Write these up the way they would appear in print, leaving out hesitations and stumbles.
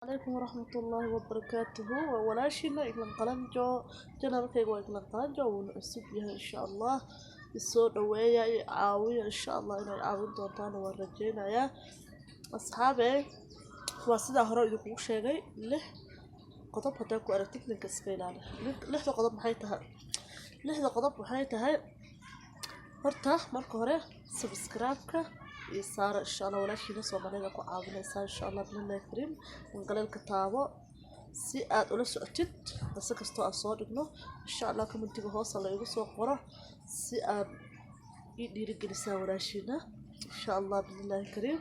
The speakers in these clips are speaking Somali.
Calaykum waraxmatullaahi wabarakaatuhu. Waa walaashiina Iglan Qalanjo. Channelkayga waa Iglan Qalanjo, wuuna cusub yahay. Insha Allah isoo dhaweeya, i caawiya. Insha Allah inay caawin doontaan waan rajeynayaa. Asxaabe, waa sidaa hore idinkugu sheegay, lix qodob haddaa ku aragtid ninka, iska ilaali. Lixda qodob maxay tahay? Lixda qodob waxay tahay, horta marka hore subscribe-ka iyo saara. Insha Allah walaashiina Soomaalida ku caawinaysaa, insha Allah billahi kariim. Gambaleelka taabo si aad ula socotid qiso kastoo aan soo dhigno. Insha Allah commentiga hoosa la igu soo qoro si aad ii dhiirigelisaan walaashiina. Insha Allah billahi kariim,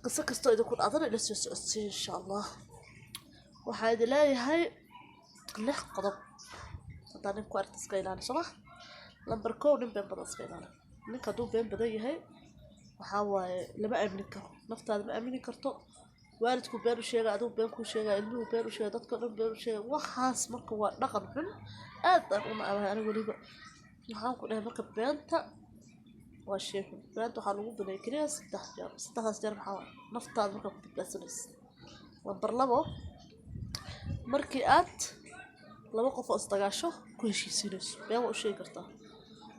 qiso kastoo idinku dhacdana ila soo socodsiiya. Insha Allah waxaa idin leeyahay, lix qodob haddaa nin ku aragta, iska ilaali, soo ma? Lambar 1, nin been badan iska ilaali. Ninka hadduu been badan yahay, waxaa waaye lama aamini karo. Naftaada ma aamini karto. Waalidku been u sheega, adigu been kuu sheega, ilmuhu been u sheega, dadka dhan been u sheega. Waxaas marka waa dhaqan xun, aad aan u nacabahay aniga. Weliba waxaan ku dhahay, marka beenta waa shay xun. Beenta waxaa lagu baneeyay keliya saddex jeer. Saddexdaas jeer maxaa waaye? Naftaada markaa ku badbaadsanaysa. Lambar 2, markii aad laba qof oo isdagaasho ku heshiisiinayso, been waa u sheegi kartaa.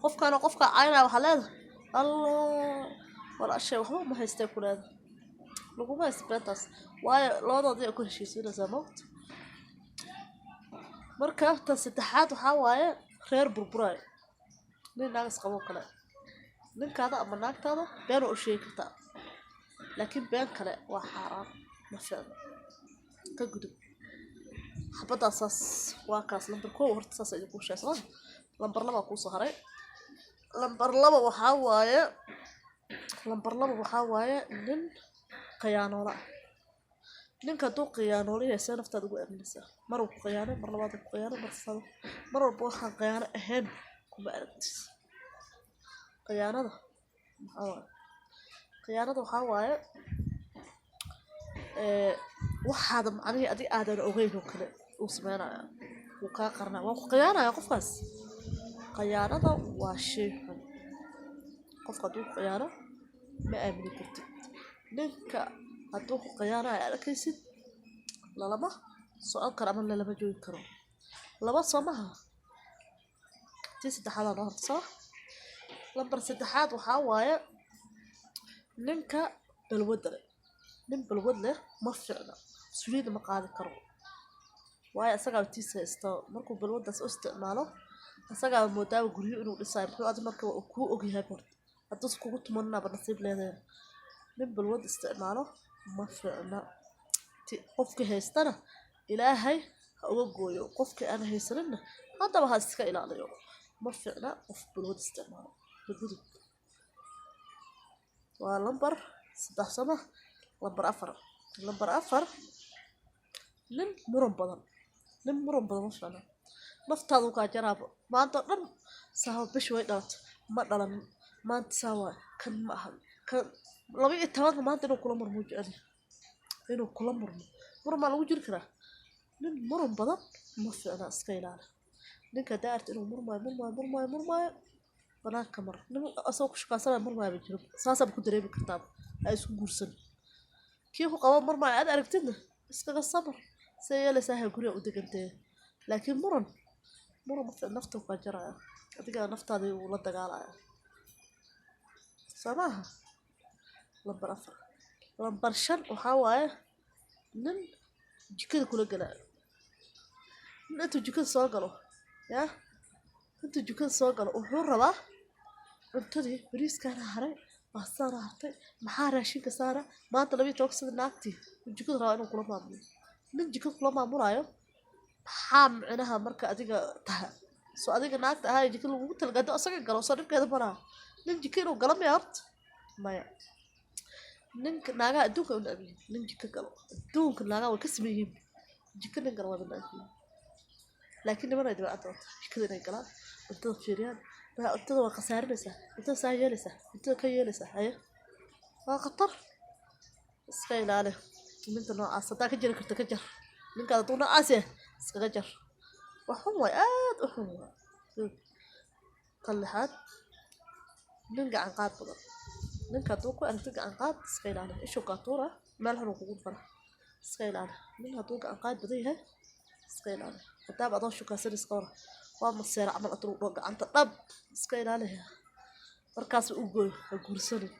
Qofkaana qofkaa caynaya, waxaa leedahay, "Allah, walaashay waxba uma haystee," ku leedahay. Laguma haysta beentaas, waayo labadoodii ay ku heshiisiinaysaa mawt. Marka tan saddexaad waxaa waaye reer burburaayo, nin naag isqaboo kale. Ninkaada ama naagtaada been waa u sheegi kartaa, laakiin been kale waa xaaraan, ma fiicno, ka gudub xabaddaas. Saas waa kaas lambar 1. Horta saas idinku sheegay, soo lambar 2 kuusoo haray. Lambar 2 waxaa waaye nin khiyaanoola ah. Ninka hadduu khiyaanoolo yahay, see naftaada ugu aaminaysaa? Mar uu ku khiyaanay, mar labaad uu ku khiyaanay, mar saddexaad, mar walba waxaan khiyaano ahayn kuma aragtid. Khiyaanada maxaa waaye? Khiyaanada waxaa waaye waxaada macnihii adi aadan ogeyn oo kale uu sameynaya, wuu kaa qarinaya, waa ku khiyaanaya qofkaas. Khiyaanada waa shay xun. Qofka hadduu ku khiyaano, ma aamini kartid. Ninka hadduu ku khiyaanayo aad arkaysid, lalama socon karo ama lalama joogi karo. Laba soo maha? Tii saddexaad noo harta, soo lambar saddexaad waxaa waaye ninka balwadda leh. Nin balwad leh ma fiicna, mas-uuliyadda ma qaadi karo, waayo isagaa tiisa haysto. Markuu balwaddaas u isticmaalo, isagaa moodaaba guryo inuu dhisayo. Muxuu adi marka kuu ogyahay horta? Hadduusan kugu tumaninaaba nasiib leedahay. Nin balwad isticmaalo ma fiicna. Qofki haystana Ilaahay ha uga gooyo, qofki aan haysaninna haddaba ha iska ilaaliyo. Ma fiicna qof balwad isticmaalo. Gudub, waa lambar 3, soma? Lambar 4, lambar 4, nin muran badan. Nin muran badan ma fiicna. Naftaadu kaa jaraabo maanta oo dhan. Saaba bish way dhalatay, ma dhalanin maanta, saa waay, kan ma ahan kan 12-ka maanta inuu kula murmo jecel yahay, inuu kula murmo. Muran maa lagu jiri karaa? Nin muran badan ma fiicna, iska ilaali. Ninka haddaa aragtid inuu murmaayo, murmaayo, murmaayo, murmaayo, banaanka mar. Nin asagoo ku shaqaysanayo murmaayo ba jiro, saasaaba ku dareemi kartaaba. Ha isku guursan. Kii ku qabo murmaayo aad aragtidna, iskaga sabar. See yeelaysaa? Ha, guriga u degantee. Laakiin muran, muran ma fiicna. Nafta kaa jaraya, adiga naftaadii wuu la dagaalaya, soo maaha? Lambar 4. Lambar 5 waxaa waaye nin jikada kula galaayo. Nin intuu jikada soo galo, yaa intuu jikada soo galo, wuxuu rabaa cuntadii: bariiskaana haray, baastaana hartay, maxaa raashinka saara maanta 12-ka, sida naagtii uu jikada rabaa inuu kula maamulo. Nin jikada kula maamulayo maxaa micnaha marka adiga tahay? Soo adiga naagta ahaa jikada lagugu talagalay, hadduu asaga galo, soo dhibkeeda malaha. Nin jika inuu galo maya? Horta maya. Ninka naagaha adduunka u neceb yihiin nin jiko galo. Adduunka naagaha way ka siman yihiin, jiko nin galo waa neceb yihiin. Laakiin niman ay dabeecad doonta jikada inay galaan, cuntada fiiriyaan. Maxaa cuntada waa khasaarinaysaa, cuntada saa yeelaysaa, cuntada ka yeelaysaa? Haye, waa khatar, iska ilaali ninka noocaas. Haddaa ka jari karto, ka jar. Ninkaas hadduu noocaas yahay, iskaga jar. Waa xun waay, aad u xun waay. Tan lixaad, nin gacan qaad badan. Ninka hadduu ku aragto gacan qaad, iska ilaali. Ishuu kaa tuura, meel xun uu kugu dhufana. Iska ilaali nin hadduu gacan qaad badan yahay, iska ilaali. Haddaaba adoo shukaasanaysa, ka waran, waa maseera camal atuu dhaho gacanta dhab, iska ilaali. Markaas u gooyo, ha guursanin.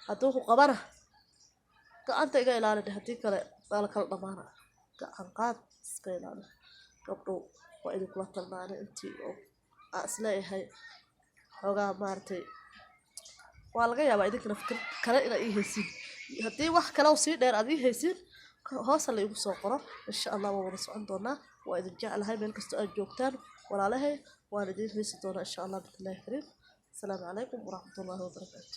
Hadduu ku qabana, gacanta iga ilaali dheh, haddii kale waa la kala dhamaana. Gacan qaad iska ilaali, gabdhow. Waa idinkula talnaanay intii oo aan isleeyahay xoogaa maaragtay. Waa laga yaabaa idinkana fikir kale inaad ii haysiin. Haddii wax kale oo sii dheer aad ii haysiin, hoosa la igu soo qoro, insha Allah waan wada socon doonaa. Waa idin jeclahay meel kastoo aad joogtaan, walaalahay. Waan idiin heesi doonaa, insha Allah, bi'idnillahi kariim. Asalaamu calaykum waraxmatullaahi wabarakaatu.